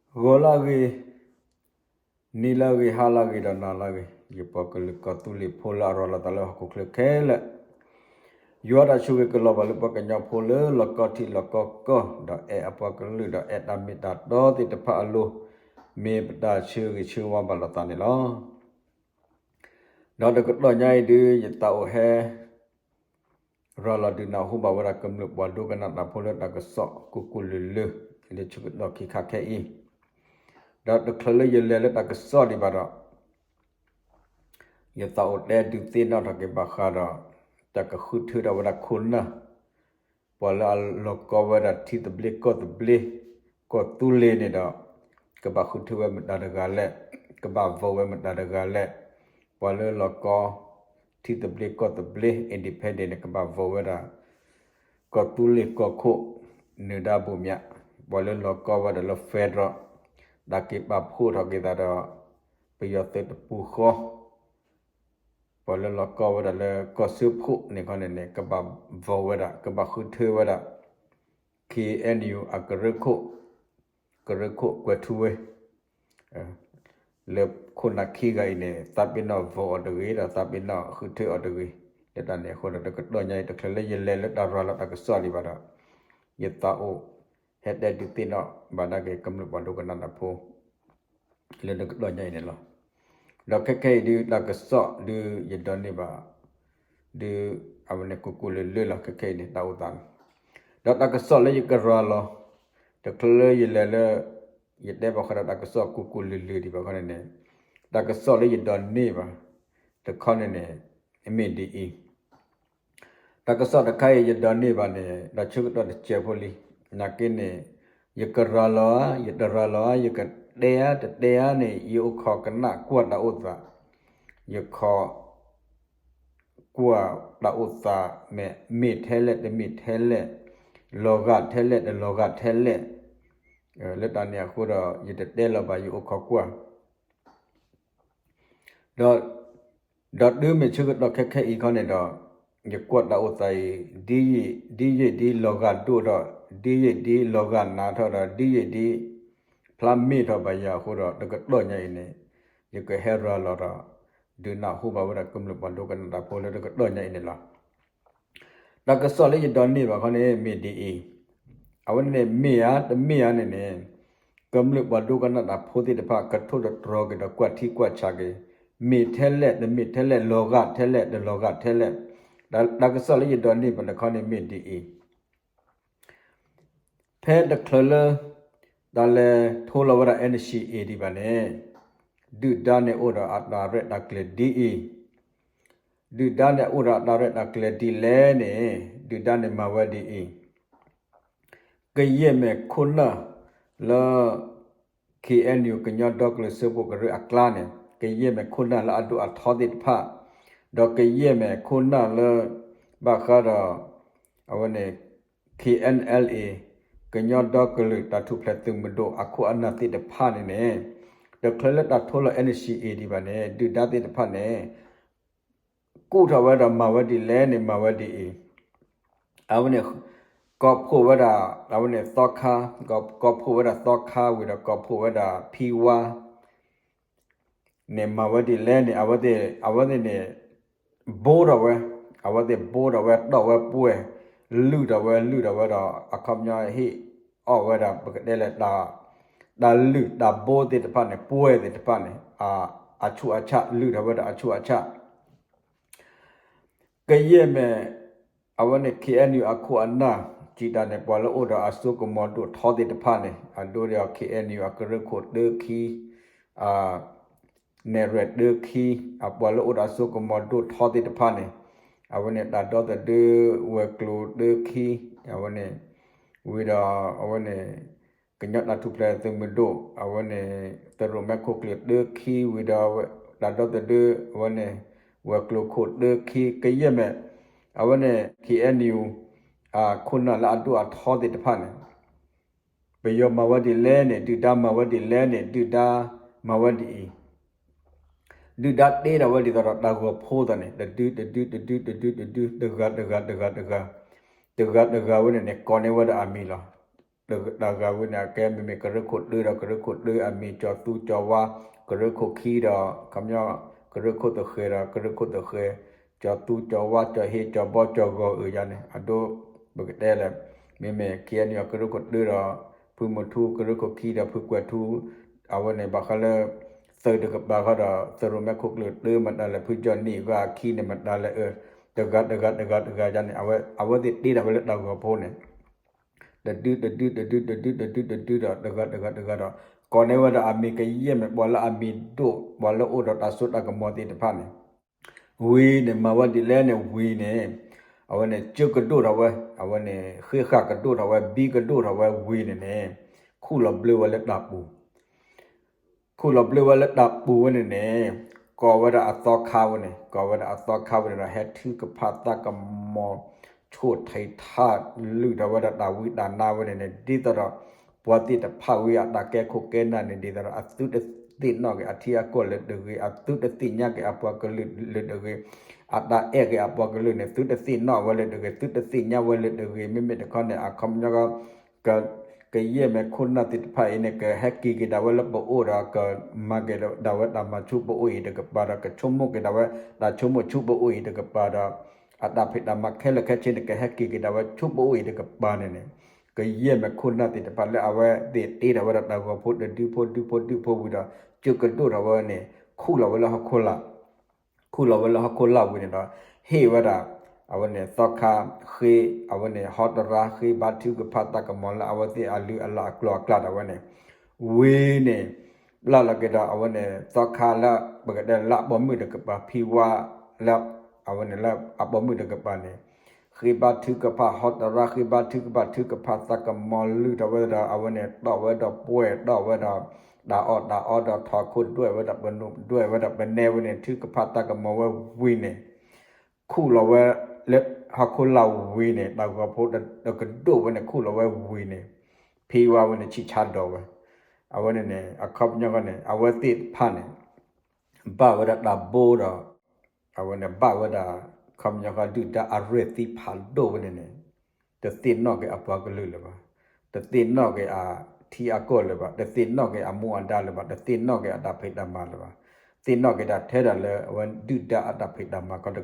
ဂီၤလၢအဂ့ၤ, နံၤလၢအဂ့ၤ, ဟါလၢအဂ့ၤ ဒီးနၤလၢအဂ့ၤ, ယပှၤကလုာ်ကီၢ်သူလ့ၤဖိလၢအရၤလီၤသးလၢဟီၣ်ခိၣ်ချၢခဲလၢာ်, ယွၤတၢ်ဆိၣ်ဂ့ၤကလီၤဘၣ်လၢပှၤကညီဖိလၢလီၢ်ကီထံးလီၢ်ကီကီၢ်, ဒီးအဲၣ်အပှၤကလုာ် ဒီးအဲၣ်တၢ်မ့ၢ်တၢ်တီသ့ၣ်တဖၣ်အလိၤ, မ့ၢ်ပတၢ်ဆၢဂ့ၤဆၢဝါဘၣ်လိာ်သးန့ၣ်လီၤ. ဒီးတကတီၢ်ညါအံၤဒုး ယသးအိၣ်ဟဲ ရၤလီၤဒုးနၢ်ဟူဘၣ်ဝဲဒၣ်ကမျၢၢ်ပှၤဒိကနၣ်တၢ်ဖိလၢတၢ်ကစီၣ်ကူၣ်ကူၣ်လၢၤလၢၤ လၢဆၢကတီၢ်ခံခါခဲအံၤ, ဒီးတချုးလၢယလဲၤလၢတၢ်ကစီၣ်ဒံးဘၣ်ဒီး ယသးအိၣ်တဲဒုးသ့ၣ်နီၣ်ထီၣ်က့ၤဘၣ်ဃးဒီး တၢ်ကဃုထၢထီၣ်ဝဲဒၣ်ခိၣ်နၢ် ပှၤလၢအလီၤကီဝဲဒၣ်ထံသဘျ့ကီၢ်သဘျ့ ကီၢ်သူလ့ၤန့ၣ်ဒီး ကဘၣ်ဃုထၢဝဲမတၤတဂၤလဲၣ်, ကဘၣ် vote ဝဲမတၤတဂၤလဲၣ်, ပှၤလၢလီၤကီ ထံသဘျ့ကီၢ်သဘျ့ independent န့ၣ် ကဘၣ် vote ဝဲဒၣ် ကီၢ်သူလ့ၤကီၢ်ခိၣ် နၢၤဒါ ဘိမၠး, ပှၤလၢလီၤကီဝဲဒၣ်လၢ federal တၢ်က့ၤပာ်ဖှိၣ်ထီၣ်က့ၤသးဒီး ပယီၤသုးတပူၤဃီ ပှၤလၢလီၤကီဝဲဒၣ်လၢကီၢ်စၢဖှိၣ်န့ၣ်ခီန့ၣ်န့ၣ် ကဘၣ် vote ဝဲဒၣ် ကဘၣ်ဃုထၢဝဲဒၣ် ခ့ၣ်အဲၣ်ယူၣ် အကရၢခိၣ်, ကရၢခိၣ်ကွဲၤထူဝ့, လၢခိၣ်နၢ်ခံဂၤအံၤန့ၣ် သးပ့ၤနီၣ် vote အီၤတဂ့ၤ ဒီးသးပ့ၤနီၣ်ဃုထၢအီၤတဂ့ၤ, လၢတၢ်န့ၣ်အဃိဒီး တကတီၢ်ညါအံၤ တချုးလၢယလဲၤလၢတၢ်ရၤလီၤတၢ်ကစီၣ်ဒံးဘၣ်ဒီး ယသးအိၣ် ဟဲတဲဒုးသ့ၣ်နီၣ်ဘၣ်ဒၣ်က့ၤကမျၢၢ်ပှၤဒိကနၣ်တၢ်ဖိ လၢတကတီၢ်ညါအံၤန့ၣ်လီၤ. ဒီးခဲခဲအံၤဒုး တၢ်ကစီၣ်ဒုးယဒိးန့ၢ်ဘၣ် ဒုး အဝဲန့ၣ် ကူၣ်ကူၣ်လၢၤလၢၤလီၤ. ခဲခဲအံၤန့ၣ် တၢ်အိၣ်သးလီၤ. ဒီးတၢ်ကစီၣ်လၢယကရၤလီၤ တချုးလၢယလဲၤလၢ ယတဲဘၣ်ဃးဒီးတၢ်ကစီၣ်ကူၣ်ကူၣ်လၢၤလၢၤဒံးဘၣ်ခီန့ၣ်န့ၣ် တၢ်ကစီၣ်လၢယဒိးန့ၢ်ဘၣ် တခီန့ၣ်န့ၣ် မ့ၢ်ဒ်အံၤ တၢ်ကစီၣ်တခါအံၤယဒိးန့ၢ်ဘၣ်န့ၣ် တၢ်ဆၢကတီၢ်တစဲးဖိလံ. နာ်က့န့ၣ် ယကရၤလီၤဧါ ယတရၤလီၤဧါ ယကတဲဧါတတဲဧါန့ၣ် ယအိၣ်ခိးကနၣ်ကွၢ်တၢ်အိၣ်သး, ယခိးကွၢ်တၢ်အိၣ်သး မ့ၢ် မ့ၢ်ထဲလဲၣ် တမ့ၢ်ထဲလဲၣ်, လီၤဂာ်ထဲလဲၣ် တလီၤဂာ်ထဲလဲၣ်, လၢတၢ်န့ၣ်အဃိဒီး ယတတဲလီၤဘၣ် ယအိၣ်ခိးကွၢ် ဒီး ဒီးတုၤမ့ၢ်ဆၢကတီၢ်ခဲခဲအံၤခီန့ၣ်ဒီး ယကွၢ်တၢ်အိၣ်သးအံၤ ဒ်ယံာ်ဒ်လီၤဂာ်ဒိၣ်ထီၣ်, ဒ်ယံာ်ဒ်လီၤဂာ်နးထီၣ်ဒီး ဒ်ယံာ်ဒ် ဖျါမ့ၢ်ထီၣ်ဘၣ်ယၤအဃိဒီး တကတီၢ်ညါအံၤန့ၣ် ယကဟဲရၤလီၤဒီး ဒုးနၢ်ဟူဘၣ်ဝဲဒၣ်ကမျၢၢ်ပှၤဒိကနၣ်တၢ်ဖိလၢတကတီၢ်ညါအံၤန့ၣ်လီၤ. တၢ်ကစီၣ်လၢယဒိးန့ၢ်ဘၣ်ခီန့ၣ် မ့ၢ်ဒ်အံၤ, အဝဲန့ၣ်မ့ၢ်ဧါ တမ့ၢ်ဧါန့ၣ်န့ၣ် ကမျၢၢ်ပှၤဒိကနၣ်တၢ်ဖိသ့ၣ်တဖၣ် ကထိၣ်သတြီၤက့ၤဒီးကွၢ်ထံကွၢ်ဆးက့ၤ, မ့ၢ်ထဲလဲၣ် တမ့ၢ်ထဲလဲၣ်, လီၤဂာ်ထဲလဲၣ် တလီၤဂာ်ထဲလဲၣ်. တၢ်ကစီၣ်လၢယဒိးန့ၢ်ဘၣ်တခီန့ၣ်မ့ၢ်ဒ်အံၤ ဖဲတချုးလၢ တၢ်လဲၤထိလီၤဝဲဒၣ် NCA ဒံးဘၣ်န့ၣ် ဒုၣ်ဒါန့ၣ်အိၣ်ဒီးအတၢ်ရဲၣ်တၢ်ကျဲၤဒ်အံၤ, ဒုၣ်ဒါန့ၣ်အိၣ်ဒီးအတၢ်ရဲၣ်တၢ်ကျဲၤဒ်လဲၣ်န့ၣ် ဒုၣ်ဒါန့ၣ်မၤဝဲဒ်အံၤ, ကယဲၢ်မဲာ်ခိၣ်နၢ်လၢ KNU ကညီဒီကလုာ်စၢဖှိၣ်ကရၢအကျါန့ၣ် ကယဲၢ်မဲာ်ခိၣ်နၢ်လၢအဒိၣ်အထီသ့ၣ်တဖၣ်, ဒီးကယဲၢ်မဲာ်ခိၣ်နၢ်လၢ ဘၣ်ဃးဒီး အဝဲန့ၣ် KNLA ကညီဒီကလုာ်တၢ်ထူၣ်ဖျဲးသုးမုၢ်ဒိၣ်အခိၣ်အနၢ်သ့ၣ်တဖၣ်န့ၣ်န့ၣ် တချုးလၢတၢ်ထိလီၤ NCA ဒံးဘၣ်န့ၣ် ဒုၣ်ဒါသ့ၣ်တဖၣ်န့ၣ် ကူၣ်ထီၣ်ဝဲဒီးမၤဝဲဒ်လဲၣ်န့ၣ် မၤဝဲဒ်အံၤ, အဝဲန့ၣ် ကိးဖှိၣ်ဝဲဒၣ် အဝဲန့ၣ်သီခါ, ကိးဖှိၣ်ဝဲဒၣ်သီခါဝံၤဒီးကိးဖှိၣ်ဝဲဒၣ်ဖံဝါ န့ၣ်မၤဝဲဒ်လဲၣ်န့ၣ် အဝဲသ့ၣ် အဝဲသ့ၣ်န့ၣ် ဘိထီၣ်ဝဲ, အဝဲသ့ၣ်ဘိထီၣ်ဝဲ တီၣ်ဝဲပှဲၤ, လုၢ်ထီၣ်ဝဲ လုၢ်ထီၣ်ဝဲဒီး အခီပညီဟ့ၣ်အီၣ်ဝဲဒၣ် ပကတဲလဲၣ် တၢ်လုၢ်တၢ်ဘိသ့ၣ်တဖၣ်န့ၣ် ပှဲၤသ့ၣ်တဖၣ်န့ၣ် အဆူးအဆၣ် လုၢ်ထီၣ်ဝဲဒၣ်အဆူးအဆၣ် ကယဲၢ်မဲာ် အဝဲန့ၣ် KNU အခိၣ်အနၢ် စံးတၢ်န့ၣ် ပှၤလၢအိၣ်ဒီးအစိကမီၤဒိၣ်ထီသ့ၣ်တဖၣ်န့ၣ် အဒိဒီး KNU အကရၢခိၣ်တၢခံ အ နဲၣ်ရွဲၣ်တၢခံ အပှၤလၢအိၣ်ဒီးအစိကမီၤဒိၣ်ထီသ့ၣ်တဖၣ်န့ၣ် အဝဲန့ၣ် တၢ်ဒီသဒၢဝဲၤကျိၤတၢခံ အဝဲန့ၣ် ဝံၤဒီး အဝဲန့ၣ် ကညီတၢ်ထူၣ်ဖျဲးသုးမုၢ်ဒိၣ် အဝဲန့ၣ် သရိာ်မဲခိၣ်ကျၢၢ်တၢခံ ဝံၤဒီး တၢ်ဒီသဒၢ အဝဲန့ၣ် ဝဲၤကျိၤခိၣ်တၢခံ ကယဲၢ်မဲာ် အဝဲန့ၣ် KNU အခိၣ်နၢ်လၢအဒိၣ်အထီသ့ၣ်တဖၣ်န့ၣ် ပယီၤမၤဝဲဒ်လဲၣ်န့ၣ် ဒုၣ်ဒါမၤဝဲဒ်လဲၣ်န့ၣ် ဒုၣ်ဒါမၤဝဲဒ်အံၤ ဒုၣ်ဒါတ့ထီၣ်ဝဲဒ်သိးဒီးတၢ်ဂီၤဖိသးန့ၣ် တဒု တဒု တဒု တဒု တဒု တဂၤ တဂၤ တဂၤ တဂၤ တဂၤ တဂၤဝဲန့ၣ်န့ၣ် ကိးန့ၢ်ဝဲဒၣ်အမံၤလီၤ. တဂၤဝဲန့ၣ် အကဲမ့မ့ၢ်ကရၢခိၣ်တၢဒီး ကရၢခိၣ်တၢအမံၤ ကၠီၤသူကၠီၤဝါ, ကရၢခိၣ်ခံဒီး ခီပညီ ကရၢခိၣ်သဃဲၤဒီး ကရၢခိၣ်သဃဲၤ, ကၠီၤသူကၠီၤဝါ ကၠီၤဟ့ကၠီၤဘီကၠီၤဂီၤအုးယါန့ၣ် အဒိ ပကတဲလဲၣ် မ့မ့ၢ် ခ့ၣ်အဲၣ်ယူၣ် ကရၢခိၣ်တၢဒီး ဖုမုၢ်ထူ ကရၢခိၣ်ခံဒီး ဖုကွဲၤထူ အဝဲန့ၣ် ဘၣ်ဃးလၢ သုးတကပၤဃီဒီး သုးရိၣ်မဲခိၣ်ကျၢၢ်တၢမတၤလဲၣ် ဖုကၠီၣ်နံၣ်ဂၤအခံန့ၣ် မတၤလဲၣ်အၢ တဂၤတဂၤတဂၤတဂၤယါန့ၣ် အဝဲသ့ၣ်တ့ထီၣ်ဝဲလၢတၢ်ဂီၤဖိန့ၣ် တဒုတဒုတဒုတဒုတဒုတဒုဒီး တဂၤတဂၤတဂၤဒီး ကိးန့ၢ်ဝဲဒၣ်အမံၤကယဲၢ်မ့ၢ် ပှၤလၢအမံၤဒိၣ် ပှၤလၢအိၣ်ဒီးတၢ်စိတၢ်ကမီၤသ့ၣ်တဖၣ်န့ၣ် ဝံၤန့ၣ် မၤဝဲဒ်လဲၣ်န့ၣ်ဝံၤန့ၣ် အဝဲန့ၣ် ကၢကဒိၣ်ထီၣ်ဝဲ အဝဲန့ၣ် ဃ့ဃာ်ကဒိၣ်ထီၣ်ဝဲ ဘံကဒိၣ်ထီၣ်ဝဲဝံၤန့ၣ်န့ၣ် ခူၣ်လီၤဘျၢဝဲလၢတၢ်ပူၤ ခူၣ်လီၤဘျၢဝဲလၢတၢ်ပူၤဝဲန့ၣ်န့ၣ် ကိးဝဲဒၣ်အသီခါဝဲန့ၣ် ကိးဝဲဒၣ်အသီခါဝဲန့ၣ်ဒီး ဟဲထုကဖၣ်သးကမီၤ ဆိၣ်ထီၣ်ထးလုၢ်ထီၣ်ဝဲဒၣ်တၢ်ဝံတၢ်နါဝဲန့ၣ်န့ၣ် ဒ်သိးဒီး ပှၤသ့ၣ်တဖၣ်ဝံၤအတၢ်ကဲခိၣ်ကဲနၢ်န့ၣ် ဒ်သိးဒီး အသုတသ့ၣ်နီၣ်က့ၤအထံအကီၢ်လၢတဂ့ၤ အသုတသ့ၣ်ညါက့ၤအပှၤကလုာ်လၢတဂ့ၤ အတၢ်အဲၣ်က့ၤအပှၤကလုာ်န့ၣ် သုတသ့ၣ်နီၣ်ဝဲလၢတဂ့ၤ သုတသ့ၣ်ညါဝဲလၢတဂ့ၤ မ့မ့ၢ်တခီန့ၣ် အခီပညီ က ကယဲၢ်မ့ၢ်ခိၣ်နၢ်သ့ၣ်တဖၣ်အံၤန့ၣ် ကဟဲက့ၤက့ၤဒၣ်ဝဲလၢပအိၣ်ဒီး ကမၤက့ၤဒၣ်ဝဲတၢ်မၤဆူပအိၣ်အံၤတကပၤဒီး ကဆိကမိၣ်က့ၤဒၣ်ဝဲ တၢ်ဆိကမိၣ်ဆူပအိၣ်အံၤတကပၤဒီး အတၢ်ဖံးတၢ်မၤခဲလၢာ်ခဲဆ့န့ၣ် ကဟဲက့ၤက့ၤဒၣ်ဝဲဆူပအိၣ်အံၤတကပၤန့ၣ်န့ၣ် ကယဲၢ်မ့ၢ်ခိၣ်နၢ်သ့ၣ်တဖၣ်လၢအဝဲသ့ၣ်တ့ထီၣ်ဝဲဒၣ်တၢ်ဂီၤဖိတဒုဖိဒုဖိဒုဖိဝံၤဒီး ကၢကဒိၣ်ထီၣ်ဝဲန့ၣ် ခူၣ်လီၤဝဲလၢဟီၣ်ခိၣ်လာ် ခူၣ်လီၤဝဲလၢဟီၣ်ခိၣ်လာ်ဝံၤန့ၣ်ဒီး ဟ့ၣ်ဝဲဒၣ် အဝဲန့ၣ် သီခါဃ့ အဝဲန့ၣ် ဟီတရါဃ့ဘါထုကဖၣ်သးကမီၤလၢအဝဲသ့ၣ်အလုၢ်အလၢ်အကျိၤအကျဲဒၣ်ဝဲန့ၣ် ဝံၤန့ၣ် ပျၢ်လီၤက့ၤဒီးအဝဲန့ၣ် သီခါလၢ ပကတဲလၢအပိာ်မုၣ်တကပၤ ဖံဝါလၢ အဝဲန့ၣ်လၢအပိာ်မုၣ်တကပၤန့ၣ် ဃ့ဘါထုကဖၣ် ဟီတရါဃ့ဘါထုကဖၣ် ထုကဖၣ်သးကမီၤလုၢ်ထီၣ်ဝဲဒီး အဝဲန့ၣ်တီၣ်ဝဲဒီးပှဲၤတီၣ်ဝဲဒီး တၢ်အီၣ်တၢ်အီဒီးထီၣ်ခိၣ်ဒွဲၣ်ဝဲဒီးပနူးဒွဲၣ်ဝဲဒီးပနဲဝဲန့ၣ် ထုကဖၣ်သးကမီၤဝဲဝံၤန့ၣ် ခူၣ်လီၤဝဲလၢဟီၣ်ခိၣ်လာ်ဝံၤန့ၣ် တၢ်ဂီၤဖိတကဒိၣ်ဝဲန့ၣ် ခူၣ်လီၤဝဲဝံၤန့ၣ် ဖံဝါဝဲန့ၣ် ဆံးဆါဒီးဝဲ အဝဲန့ၣ်န့ၣ် အခီပညီန့ၣ် အဝဲသ့ၣ်တဖၣ်န့ၣ် ဘၣ်ဝဲဒၣ်တၢ်ဘိဒီး အဝဲန့ၣ်ဘၣ်ဝဲဒၣ် ခီပညီဃီဒုၣ်ဒါအရဲၣ်သံဖးဒိၣ်ဝဲန့ၣ်န့ၣ် တသ့ၣ်နီၣ်က့ၤအပှၤကလုာ်လၢၤဘၣ်, တသ့ၣ်နီၣ်က့ၤအထံအကီၢ်လၢၤဘၣ်, တသ့ၣ်နီၣ်က့ၤအမူအဒါလၢၤဘၣ်, တသ့ၣ်နီၣ်က့ၤအတၢ်ဖံးတၢ်မၤလၢၤဘၣ်, သ့ၣ်နီၣ်က့ၤဒၣ်ထဲဒၣ်လၢအဝဲဒုၣ်ဒါအတၢ်ဖံးတၢ်မၤကီတ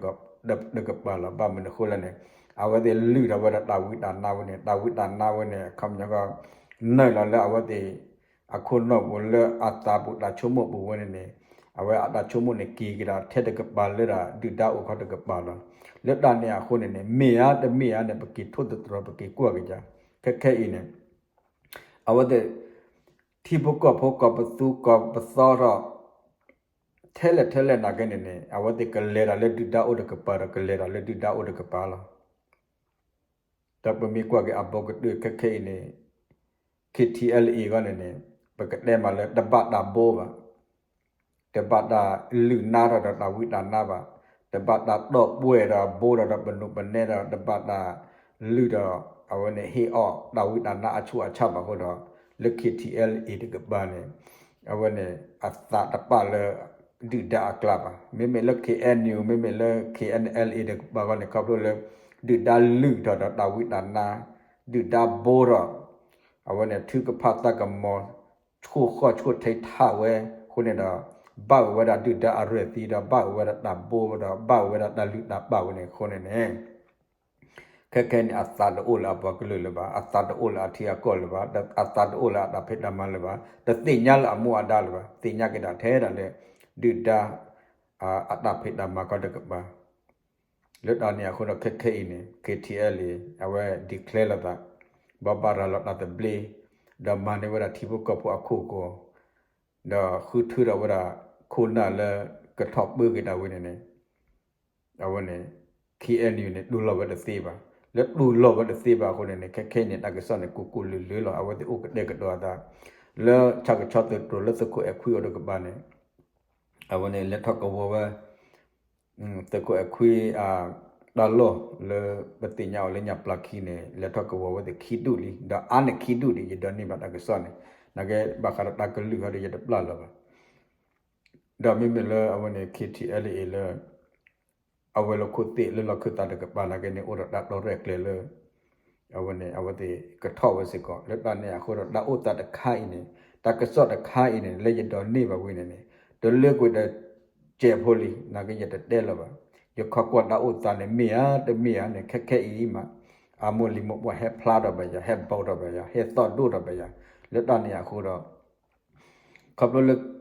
ကပၤလီၤ. ဘၣ်မနုၤအဃိလဲၣ်န့ၣ် အဝဲသ့ၣ်လုၢ်ထီၣ်ဝဲဒၣ်တၢ်ဝံတၢ်နါဝဲန့ၣ်, တၢ်ဝံတၢ်နါဝဲန့ၣ် ခီပညီဃီ နုာ်လီၤလၢအဝဲသ့ၣ် အခိၣ်နူာ်ပူၤလၢအသးပူၤတၢ်ဆိကမိၣ်ပူၤဝဲန့ၣ်န့ၣ် အဝဲအတၢ်ဆိကမိၣ်န့ၣ်က့ၤကဒါထဲတကပၤလၢဒၣ်ဒုၣ်ဒါအိၣ်ခီတကပၤလီၤ. လၢတၢ်န့ၣ်အဃိန့ၣ်န့ၣ် မ့ၢ်ဧါတမ့ၢ်ဧါန့ၣ် ပက့ၤထိၣ်သတြီၤ ပက့ၤကွၢ်ကဒါ ခဲခဲအံၤန့ၣ် အဝဲသ့ၣ် ထံဖိကီၢ်ဖိကီၢ်ပသူကီၢ်ပသီထီၣ် ထဲလဲၣ်ထဲလဲၣ်နာ်က့န့ၣ်န့ၣ် အဝဲသ့ၣ်ကလဲၤတၢ်လၢဒုၣ်ဒါအိၣ်တကပၤဒီး ကလဲၤတၢ်လၢဒုၣ်ဒါအိၣ်တကပၤလီၤ. ဒီးပမ့ၢ်ကွၢ်က့ၤအဘီကတၢၢ်ခဲခဲအံၤန့ၣ် KTLA အဂီၢ်န့ၣ်န့ၣ် ပကတဲမးလၢတဘၣ်တၢ်ဘိဘၣ်, တဘၣ်တၢ်လုၢ်နါထီၣ်ဒီးတၢ်ဝံတၢ်နါဘၣ်, တဘၣ်တၢ်တီၣ်ပှဲၤဒီးဘိဒီးဒီးပနူးပနဲဒီး တဘၣ်တၢ်လုၢ်ဒီး အဝဲန့ၣ်ဟ့ၣ်အီၣ်တၢ်ဝံတၢ်နါအဆူၣ်အဆါဘၣ်အဃိဒီး လၢ KTLA တကပၤန့ၣ် အဝဲန့ၣ် အသးတပာ်လၢ ဒုၣ်ဒါအကျါဘၣ်. မ့မ့ၢ်လၢ KNU မ့မ့ၢ်လၢ KNLA တကပၤအဂီၢ်န့ၣ် ခီဖျိလၢ ဒုၣ်ဒါလုၢ်ထီၣ်ဒီးတၢ်ဝံတၢ်နါ, ဒုၣ်ဒါဘိထီၣ်, အဝဲန့ၣ်ထုကဖၣ်သးကမီၤ ဆိၣ်ဃီၣ်ဆိၣ်ထံထးဝဲအဃိန့ၣ်ဒီး ဘၣ်ဝဲဒၣ်ဒုၣ်ဒါအရဲၣ်သံဒီး ဘၣ်ဝဲဒၣ်တၢ်ဘိဒီး ဘၣ်ဝဲဒၣ်တၢ်လုၢ်တၢ်ပာ်ဝဲန့ၣ်အဃိန့ၣ်န့ၣ် ခဲခဲန့ၣ် အသးတအိၣ်လၢအပှၤကလုာ်လၢၤဘၣ်, အသးတအိၣ်လၢအထံအကီၢ်လၢၤဘၣ်, အသးတအိၣ်လၢအတၢ်ဖံးတၢ်မၤလၢၤဘၣ်, တသ့ၣ်ညါလၢအမူအဒါလၢၤဘၣ်, သ့ၣ်ညါက့ၤဒၣ်ထဲဒၣ်လၢ ဒုၣ်ဒါ အတၢ်ဖံးတၢ်မၤကီတကပၤ လၢတၢ်န့ၣ်အဃိဒီးခဲခဲအံၤန့ၣ် KTLA အဝဲ declare လိာ်သး, ဘိးဘၣ်ရၤလီၤတၢ်သဘျ့, ဒီးမၤန့ၢ်ဝဲဒၣ်ထံဖိကီၢ်ဖိအခိၣ်အဃိ, ဒီးဃုထၢထီၣ်ဝဲဒၣ်ခိၣ်နၢ်လၢကထီၣ်ပၢက့ၤတၢ်ဝဲန့ၣ်န့ၣ် အဝဲန့ၣ် KNU န့ၣ် တူၢ်လိာ်ဝဲတသ့ဘၣ်. လၢတူၢ်လိာ်ဝဲတသ့ဘၣ်အဃိန့ၣ်န့ၣ် ခဲခဲအံၤန့ၣ် တၢ်ကစီၣ်န့ၣ် ကူၣ်ကူၣ်လုာ်လုာ်လီၤ. အဝဲသ့ၣ်အိၣ်ကတဲာ်ကတီၤအသး လၢဆၣ်ကဆီသုးတြိၤလၢသုးခိၣ်အဲၣ်ခွံအိၣ်တကပၤန့ၣ် အဝဲန့ၣ် လဲၤထီၣ်ကဝီၤဝဲ သုးခိၣ်အဲၣ်ခွံ တၢ်လီၢ်လၢပသ့ၣ်ညါအီၤလၢညၣ်ပျၢ်ခံန့ၣ် လဲၤထီၣ်ကဝီၤဝဲသ့ၣ်ခံဒူၣ်လံ, ဒီးအါန့ၢ်ခံဒူၣ်ဒံး ယဒိးန့ၢ်ဘၣ်တၢ်ကစီၣ်န့ၣ်, နာ်က့ဘၣ်ဃးဒီးတၢ်ကလုၢ်ဟီဒီး ယတပျၢ်လီၤဘၣ်. ဒီးမ့မ့ၢ်လၢအဝဲန့ၣ် KTLA လၢ အဝဲလၢခိၣ်သ့ၣ်လၢလီၢ်ခၢၣ်သးတကပၤနာ်က့န့ၣ် အိၣ်ဒီးတၢ်တီရဲၣ်ကျဲၤလၢ အဝဲန့ၣ် အဝဲသ့ၣ်ကထီၣ်ဝဲစ့ၢ်ကီး လၢတၢ်န့ၣ်အဃိဒီး တၢ်အိၣ်သးတခါအံၤန့ၣ် တၢ်ကစီၣ်တခါအံၤန့ၣ် လၢယဒိးန့ၢ်ဘၣ်ဝံၤန့ၣ်န့ၣ် တလၢကွံာ်ဒီး ကဲးဖိလံ နာ်က့ယတတဲလၢၤဘၣ်. ယခီကွၢ်တၢ်အိၣ်သးန့ၣ် မ့ၢ်ဧါတမ့ၢ်ဧါန့ၣ် ခဲခဲအံၤမး အမိၢ်လံၤမိၢ်ပှၢ်ဟဲဖျါထီၣ်ဘၣ်ယၤ ဟဲဘီထီၣ်ဘၣ်ယၤ ဟဲသီၣ်ဒိၣ်ထီၣ်ဘၣ်ယၤ လၢတၢ်န့ၣ်အဃိဒီး ခီဖျိလၢ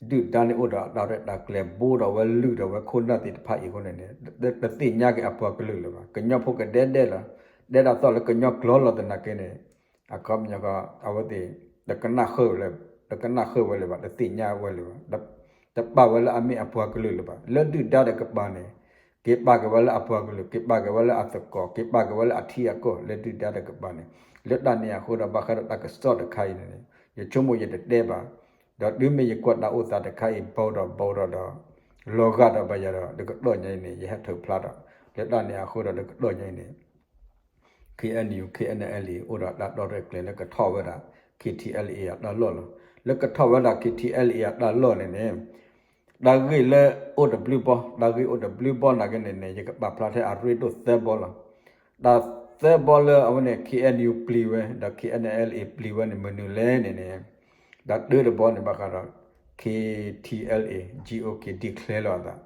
ဒုၣ်ဒါန့ၣ်အိၣ်ဒီးအတၢ်ရဲၣ်တၢ်ကျဲၤ ဘိးထီၣ်ဝဲလုၢ်ထီၣ်ဝဲခိၣ်နၢ်သ့ၣ်တဖၣ်အံၤအဃိန့ၣ်န့ၣ် တသ့ၣ်ညါက့ၤအပှၤကလုာ်လၢၤဘၣ်. ကညီဖိကဒဲဒဲလီၤ. ဒဲဒၣ်သီၣ်လၢကညီကျိာ်လီၤသနာ်က့န့ၣ် အခီပညီ အဝဲသ့ၣ် တကနၣ်ဃုာ်ဝဲလၢၤဘၣ် တသ့ၣ်ညါဝဲလၢၤဘၣ် တပာ်ဝဲလၢအမ့ၢ်အပှၤကလုာ်လၢၤဘၣ်. လၢဒုၣ်ဒါတကပၤန့ၣ် က့ၤပာ်က့ၤဝဲလၢအပှၤကလုာ် က့ၤပာ်က့ၤဝဲလၢအသကိး က့ၤပာ်က့ၤဝဲလၢအထံအကီၢ် လၢဒုၣ်ဒါတကပၤန့ၣ် လၢတၢ်န့ၣ်အဃိဒီး ဘၣ်ဃးဒီးတၢ်ကစီၣ်တခါအံၤန့ၣ်န့ၣ် ယဆိကမိၣ်ယတတဲဘၣ် ဒီးတုၤမ့ၢ်ယကွၢ်တၢ်အိၣ်သးတခါအံၤ ဘီထီၣ်ဘီထီၣ်ဒီး လီၤဂာ်ဒီးဘၣ်ယၤဒီး တကတီၢ်ညါအံၤန့ၣ် ယဟဲထုးဖျါဒီး လၢတၢ်န့ၣ်အဃိဒီး တကတီၢ်ညါအံၤန့ၣ် KNU KNLA အိၣ်ဒီးတၢ်ရဲၣ်တၢ်ကျဲၤလၢကထီၣ်ဝဲဒၣ် KTLA အတၢ်လီၢ်လီၤ. လၢကထီၣ်ဝဲဒၣ် KTLA အတၢ်လီၢ်န့ၣ်န့ၣ် တၢ်ဂ့ၢ်လၢအိၣ်တဘျုးဘီ တၢ်ဂ့ၢ်အိၣ်တဘျုးဘီနာ်က့န့ၣ်န့ၣ် ယကပာ်ဖျါထဲအရ့ဒိၣ်သၢဘီလီၤ. တၢ်သၢဘီလၢအဝဲန့ၣ် KNU ပျံၤဝဲ ဒီး KNLA ပျံၤဝဲန့ၣ် မနုၤလဲၣ်န့ၣ်န့ၣ် တၢ်တၢတဘီန့ၣ် ဘၣ်ဃးဒီး KTLA GOK declare လီၤအသး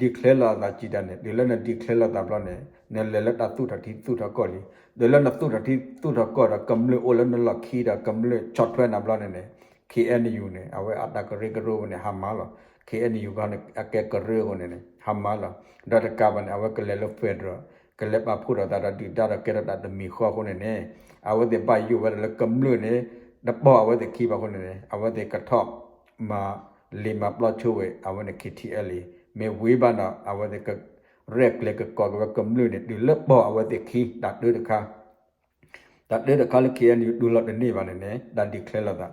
declare လီၤအသးစံးတၢ်န့ၣ် တုၤလၢန declare လီၤသးဘျီန့ၣ် နလဲၤလၢတၢ်သူၣ်ထီၣ်ထံသူၣ်ထီၣ်ကီၢ်လံ. တုၤလၢနသူၣ်ထီၣ်ထံသူၣ်ထီၣ်ကီၢ်ဒီး ကမျၢၢ်အိၣ်လၢနလီၢ်ခံဒီး ကမျၢၢ်ဆီၣ်ထွဲနၤဘျီန့ၣ်န့ၣ် KNU န့ၣ် အဝဲအတၢ်ကရၢကရိဝဲန့ၣ် ဟါမၢ်လီၤ. KNU ခီန့ၣ် အကဲကရၢအဃိန့ၣ်န့ၣ် ဟါမၢ်လီၤ. ဒီးတကးဘၣ်န့ၣ် အဝဲကလဲၤလၢ federal ကလဲၤပာ်ဖှိၣ်ထီၣ်သးဒီးဒုၣ်ဒါဒီးကဲထီၣ်တၢ်တမံၤဃီအဃိန့ၣ်န့ၣ် အဝဲသ့ၣ်ဘၣ်ယိၣ်ဝဲဒၣ်လၢကမျၢၢ်န့ၣ် တပိာ်အဝဲသ့ၣ်ခံဘၣ်အဃိန့ၣ်န့ၣ် အဝဲသ့ၣ်ကထီၣ်မၤလ့ၤမၤပျီဆိဝဲ အဝဲန့ၣ် KTLA မ့ၢ်ဝံၤဘၣ်ဒီး အဝဲသ့ၣ်ကရဲၣ်ကျဲၤကကိးက့ၤဝဲကမျၢၢ်န့ၣ် တုၤလၢပိာ်အဝဲသ့ၣ်ခံ တၢ်တၢတခါ တၢ်တၢတခါလၢ KNU တူၢ်လိာ်တန့ၢ်ဘၣ်န့ၣ်န့ၣ် တၢ် declare လီၤသး.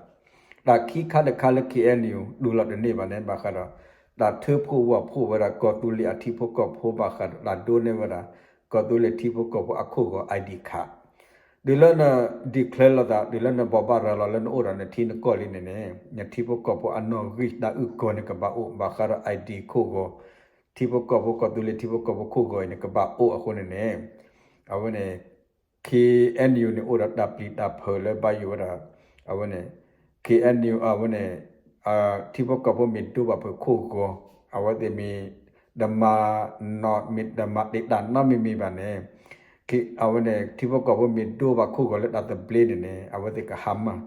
တၢ်ခံခါတခါလၢ KNU တူၢ်လိာ်တန့ၢ်ဘၣ်န့ၣ် ဘၣ်ဃးဒီး တၢ်ထုးဖှိၣ်ဝီၢ်ဖှိၣ်ဝဲဒၣ်ကီၢ်သူလ့ၤအထံဖိကီၢ်ဖိဘၣ်ဃးဒီးတၢ်ဒိးန့ၢ်ဝဲဒၣ် ကီၢ်သူလ့ၤထံဖိကီၢ်ဖိအခိၣ်ဂီၤ ID card တုၤလၢန declare လီၤသး တုၤလၢနဘိးဘၣ်ရၤလီၤလၢနအိၣ်ဒီးနထံနကီၢ်လံန့ၣ်န့ၣ် နထံဖိကီၢ်ဖိအနီၣ်ဂံၢ်တၢ်အုၣ်ကီၤန့ၣ်ကဘၣ်အိၣ် ဘၣ်ဃးဒီး ID ခိၣ်ဂီၤ ထံဖိကီၢ်ဖိကီၢ်သူလ့ၤထံဖိကီၢ်ဖိခိၣ်ဂီၤအံၤန့ၣ် ကဘၣ်အိၣ်အဃိန့ၣ်န့ၣ် အဝဲန့ၣ် KNU န့ၣ် အိၣ်ဒီးတၢ်ပျံၤတၢ်ဖုးလၢဘၣ်ယိၣ်ဝဲဒၣ် အဝဲန့ၣ် KNU အဝဲန့ၣ် ထံဖိကီၢ်ဖိမ့ၢ်ဒိဘၣ်ဖုးခိၣ်ဂီၤ အဝဲသ့ၣ်မ့ၢ် တမၤ မ့ၢ်တမၤတ့ၢ်တၢ်နီတမံၤမံၤဘၣ်န့ၣ် အဝဲန့ၣ် ထံဖိကီၢ်ဖိမ့ၢ်ဒိဘၣ်ခိၣ်ဂီၤလၢတၢ်သဘျ့န့ၣ်န့ၣ် အဝဲသ့ၣ်ကဟါမၢ်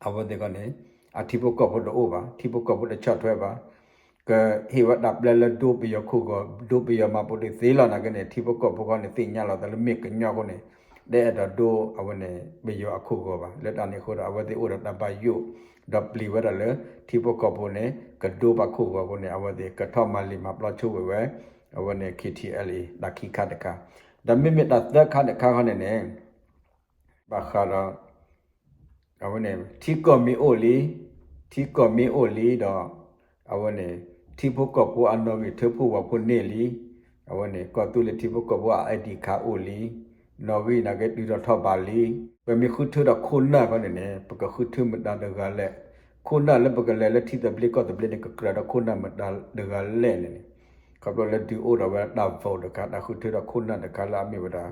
အဝဲသ့ၣ်ခီန့ၣ် အထံဖိကီၢ်ဖိတအိၣ်ဘၣ် ထံဖိကီၢ်ဖိတဆီၣ်ထွဲဘၣ် ကဟ့ၣ်ဝဲတၢ်ပျဲလၢဒိပယီၤခိၣ်ဂီၤ ဒိပယီၤမၤပူၤတသ့လီၤနာ်က့န့ၣ် ထံဖိကီၢ်ဖိခီန့ၣ် သ့ၣ်ညါလီၤသးလၢမ့ၢ်ကညီအဃိန့ၣ် တအဲၣ်ဒိးဒိအဝဲန့ၣ် ပယီၤအခိၣ်ဂီၤဘၣ် လၢတၢ်န့ၣ်အဃိဒီး အဝဲသ့ၣ်အိၣ်ဒီးတၢ်ဘၣ်ယိၣ် ဒီးပျံၤဝဲဒၣ်လၢ ထံဖိကီၢ်ဖိန့ၣ် ကဒိဘၣ်ခိၣ်ဂီၤအဃိန့ၣ် အဝဲသ့ၣ်ကထီၣ်မၤလ့ၤမၤပျီဆိဝဲဝဲ အဝဲန့ၣ် KTLA တၢ်ခံခါတခါ ဒီးမ့မ့ၢ်တၢ်သၢခါတခါခီန့ၣ်န့ၣ် ဘၣ်ဃးဒီး အဝဲန့ၣ် ထံကီၢ်မ့ၢ်အိၣ်လံ ထံကီၢ်မ့ၢ်အိၣ်လံဒီး အဝဲန့ၣ် ထံဖိကီၢ်ဖိအနီၣ်ဂံၢ်ထၢဖှိၣ်ဝီၢ်ဖှိၣ်န့ၢ်လံ အဝဲန့ၣ် ကီၢ်သူလ့ၤထံဖိကီၢ်ဖိအ ID card အိၣ်လံ နီၣ်ဂံၢ်နာ်က့တုၤထီၣ်ထီၣ်ဘးလံ ပမ့ၢ်ဃုထၢဒီးခိၣ်နၢ်ခီန့ၣ်န့ၣ် ပကဃုထၢမတၤတဂၤလဲၣ် ခိၣ်နၢ်လၢပကလဲၤလၢထံသဘျ့ကီၢ်သဘျ့န့ၣ် ကကြၢးဒီးခိၣ်နၢ်မတၤတဂၤလဲၣ်န့ၣ်န့ၣ် ခီဖျိလၢဒုးအိၣ်ဒီးဝဲတၢ် vote တခါ တၢ်ဃုထၢဒီးခိၣ်နၢ်တခါလၢအမ့ၢ်ဝဲဒၣ်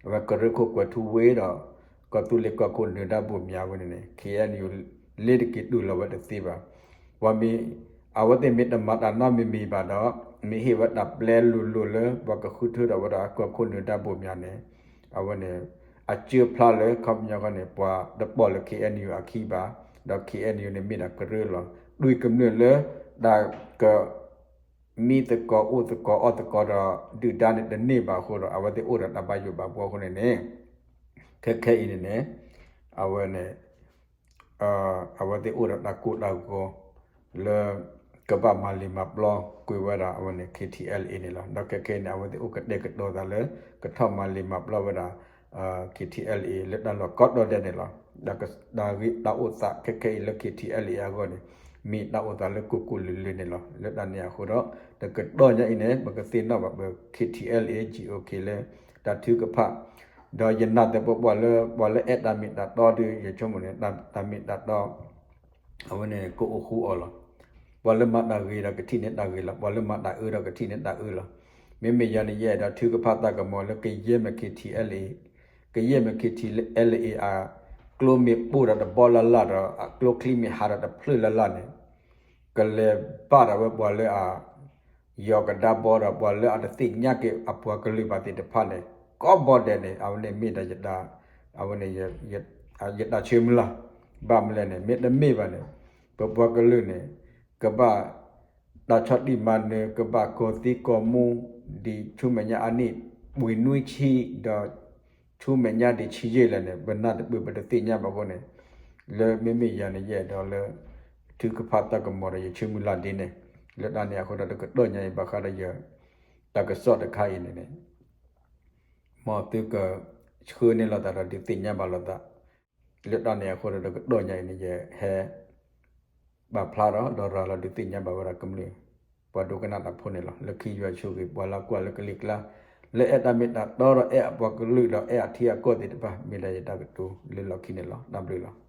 အဝဲကရၢခိၣ်ကွဲၤထူဝ့ဒီး ကီၢ်သူလ့ၤကီၢ်ခိၣ်နၢၤဒါဘိၣ်မၠးဝဲန့ၣ်န့ၣ် KNU လ့ၤတက့ၤတူၢ်လိာ်ဝဲတသ့ဘၣ်. ပှၤမ့ၢ် အဝဲသ့ၣ်မ့ၢ်တမၤတၢ်နီတမံၤမံၤဘၣ်ဒီး မ့ၢ်ဟ့ၣ်ဝဲတၢ်ပျဲလိၤလိၤလၢ ပှၤကဃုထၢဒီးဝဲဒၣ်ကီၢ်ခိၣ်နၢၤဒါဘိၣ်မၠးန့ၣ် အဝဲန့ၣ် အစၢဖျါလၢခီပညီခီန့ၣ် ပှၤတပိာ်လၢ KNU အခံဘၣ်, ဒီး KNU န့ၣ်မ့ၢ်ဒၣ်ကရၢလီၤ. ဒွံၣ်ကမျၢၢ်လၢ တၢ်က မံသကိးအိၣ်သကိးအီၣ်သကိးဒီး ဒုၣ်ဒါန့ၣ်တန့ၢ်ဘၣ်အဃိဒီး အဝဲသ့ၣ်အိၣ်ဒီးတၢ်ဘၣ်ယိၣ်ဘၣ်ဘှီအဃိန့ၣ်န့ၣ် ခဲခဲအံၤန့ၣ်န့ၣ် အဝဲန့ၣ် အဝဲသ့ၣ်အိၣ်ဒီးတၢ်ကိၢ်တၢ်ဂီၤလၢ ကဘၣ်မၤလ့ၤမၤပျီကွံာ်ဝဲဒၣ်အဝဲန့ၣ် KTLA န့ၣ်လီၤ. ဒီးခဲခဲအံၤန့ၣ် အဝဲသ့ၣ်အိၣ်ကတဲာ်ကတီၤသးလၢ ကထီၣ်မၤလ့ၤမၤပျီဝဲဒၣ် KTLA လၢတၢ်လီၢ်ကိးတီၤဒဲးန့ၣ်လီၤ. ဒီးတၢ်ဂ့ၢ်တၢ်အိၣ်သးခဲခဲအံၤလၢ KTLA အဂီၢ်န့ၣ် မ့ၢ်တၢ်အိၣ်သးလၢကိၢ်ကိၢ်လၢၤလၢၤန့ၣ်လီၤ. လၢတၢ်န့ၣ်အဃိဒီး တကတီၢ်ညါအံၤန့ၣ် ပကသ့ၣ်နီၣ်ဘၣ်ပ KTLA GOK လၢ တၢ်ထုကဖၣ် ဒီးယနာ်သပှၢ်ပှၢ်လၢ ပှၤလၢအဲၣ်တၢ်မ့ၢ်တၢ်တီဒီး ယဆိကမိၣ်န့ၣ် တၢ်မ့ၢ်တၢ်တီ အဝဲန့ၣ် ကအိၣ်ဃူအီၤလီၤ. ပှၤလၢမၤတၢ်ဂ့ၤဒီးကထံၣ်န့ၢ်တၢ်ဂ့ၤလီၤ. ပှၤလၢမၤတၢ်အၢဒီးကထံၣ်န့ၢ်တၢ်အၢလီၤ. မ့မ့ၢ်ယၤန့ၣ် ယအဲၣ်ဒိးထုကဖၣ်သးကမီၤလၢကယဲၢ်မ့ၢ် KTLA ကယဲၢ်မ့ၢ် K T L A အကျိမ့ၢ်ပိၢ်ဒီးတဘီလၢ်လၢ်ဒီး အကျိချံမ့ၢ်ဟးဒီးတဖျၢၣ်လၢ်လၢ်န့ၣ် ကလဲၤဘၣ်ဒၣ်ဝဲပှၤလၢအ ယီၤကဒါဘီဒီး ပှၤလၢအတသ့ၣ်ညါက့ၤအပှၤကလုာ်ဘၣ်သ့ၣ်တဖၣ်န့ၣ် ကိးဘီဒဲးန့ၣ် အဝဲန့ၣ်မ့ၢ်ဒၣ်ယတၢ် အဝဲန့ၣ် ယတၢ်ဆၢမုၢ်လၢ်. ဘၣ်မနုၤလဲၣ်န့ၣ် မ့တမ့ၢ်ဘၣ်န့ၣ် ပပှၤကလုာ်န့ၣ် ကဘၣ်တၢ်ဆီၣ်တံၢ်မၤနၢၤ ကဘၣ်ကီၤသံကီၤမူ ဒ်ဆူမဲာ်ညါအနံၣ် ဝံၤနွံဆံ ဒီး ဆူမဲာ်ညါဒ်ဆံယဲၢ်လဲၣ်န့ၣ် ပနၢ်တပၢၢ်ပတသ့ၣ်ညါဘၣ်အဃိန့ၣ် လၢမ့မ့ၢ်ယၤန့ၣ် ယအဲၣ်ဒိးလၢ ထုကဖၣ်တၢ်ကမီၤဒီးယဆၢမုၢ်လၢ်ဒ်န့ၣ် လၢတၢ်န့ၣ်အဃိဒီးတကတီၢ်ညါအံၤ ဘၣ်ဃးဒီးယ တၢ်ကစီၣ်တခါအံၤန့ၣ်န့ၣ် မ်သုကဆှၢန့ၢ်လိာ်သးဒီးဒုးသ့ၣ်ညါဘၣ်လိာ်သး လၢတၢ်န့ၣ်အဃိဒီးတကတီၢ်ညါအံၤန့ၣ် ယဟဲ ပာ်ဖျါထီၣ်ဒီးရၤလီၤဒုးသ့ၣ်ညါဘၣ်ဝဲဒၣ်ကမျၢၢ် ပှၤဒိကနၣ်တၢ်ဖိန့ၣ်လီၤ. လၢခံယွၤဆိၣ်ဂ့ၤ ပှၤလၢကွၢ်လၢကလံၤကျါ လၢအဲၣ်တၢ်မ့ၢ်တၢ်တီဒီးအဲၣ်အပှၤကလုာ်ဒီးအဲၣ်အထံအကီၢ်သ့ၣ်တဖၣ် မ့ၢ်ဒၣ်ယတၢ်ကတိၤလၢလီၢ်ခံန့ၣ်လီၤ. တၢ်ဘျုးလီၤ.